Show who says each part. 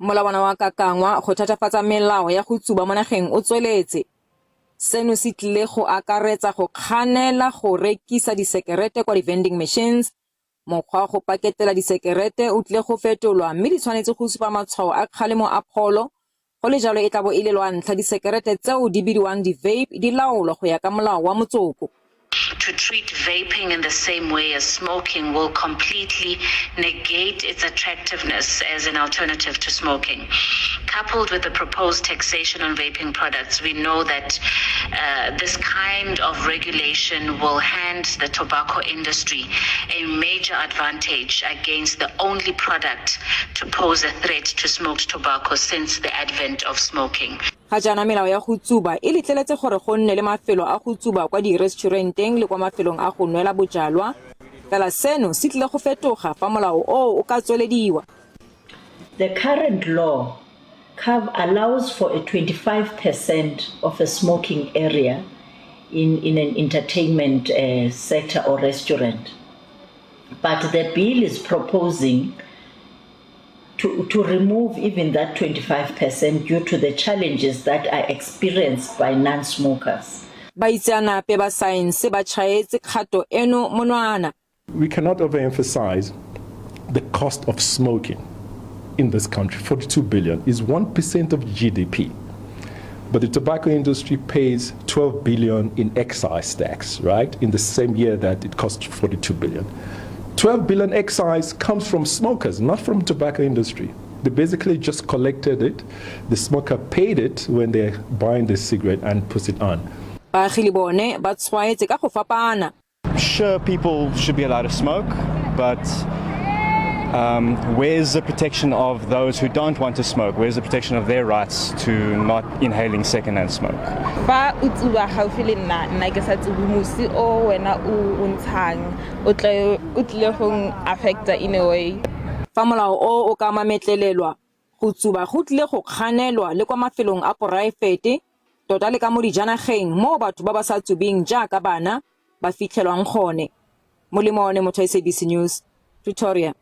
Speaker 1: Molawana wa kakangwa go thatafatsa melao ya go tsuba mo nageng o tsweletse. Seno se tlile go akaretsa go kganela go rekisa disekerete kwa di-vending machines. Mokgwa wa go paketela disekerete o tlile go fetolwa mme di tshwanetse go supa matshwao a kgalemo a pholo. Go le jalo e tla bo e le lwa ntlha disekerete tseo di bidiwang di-vape di laolwa go ya ka molao wa motsoko.
Speaker 2: To treat vaping in the same way as smoking will completely negate its attractiveness as an alternative to smoking. Coupled with the proposed taxation on vaping products, we know that this kind of regulation will hand the tobacco industry a major advantage against the only product to pose a threat to smoked tobacco since the advent of smoking.
Speaker 1: Ga jaana melao ya go tsuba e letleletse gore go nne le mafelo a go tsuba kwa direstšurenteng le kwa mafelong a go nwela bojalwa, fela seno se tlile go fetoga fa molao oo o ka tswelediwa.
Speaker 3: The current law allows for a 25 percent of a smoking area in, in an entertainment sector or restaurant. But the bill is proposing to remove even that 25% due to the challenges that are experienced by non-smokers.
Speaker 1: Baitseanape ba saense ba tšhaetse kgato eno monwana.
Speaker 4: We cannot overemphasize the cost of smoking in this country. 42 billion is 1% of GDP. But the tobacco industry pays 12 billion in excise tax, right? In the same year that it costs 42 billion. 12 billion excise comes from smokers, not from tobacco industry. They basically just collected it. The smoker paid it when they're buying the cigarette and puts it on.
Speaker 1: Baagi le bone ba tshwaetse ka go fapaana.
Speaker 5: Sure, people should be allowed to smoke, but where's the protection of those who don't want to smoke? Where's the protection of their rights to not inhaling secondhand smoke?
Speaker 6: Fa o tsuba gaufi le nna, nna ke sa tsube, mosi o wena o o ntshang o tlile go affecta in a way.
Speaker 1: Fa molao o o ka mametlelelwa, go tsuba go tlile go kganelwa le kwa mafelong a poraefete, tota le ka mo dijanageng moo batho ba ba sa tsubeng jaaka bana ba fitlhelwang gone. Molemo one motho, SABC News, Pretoria.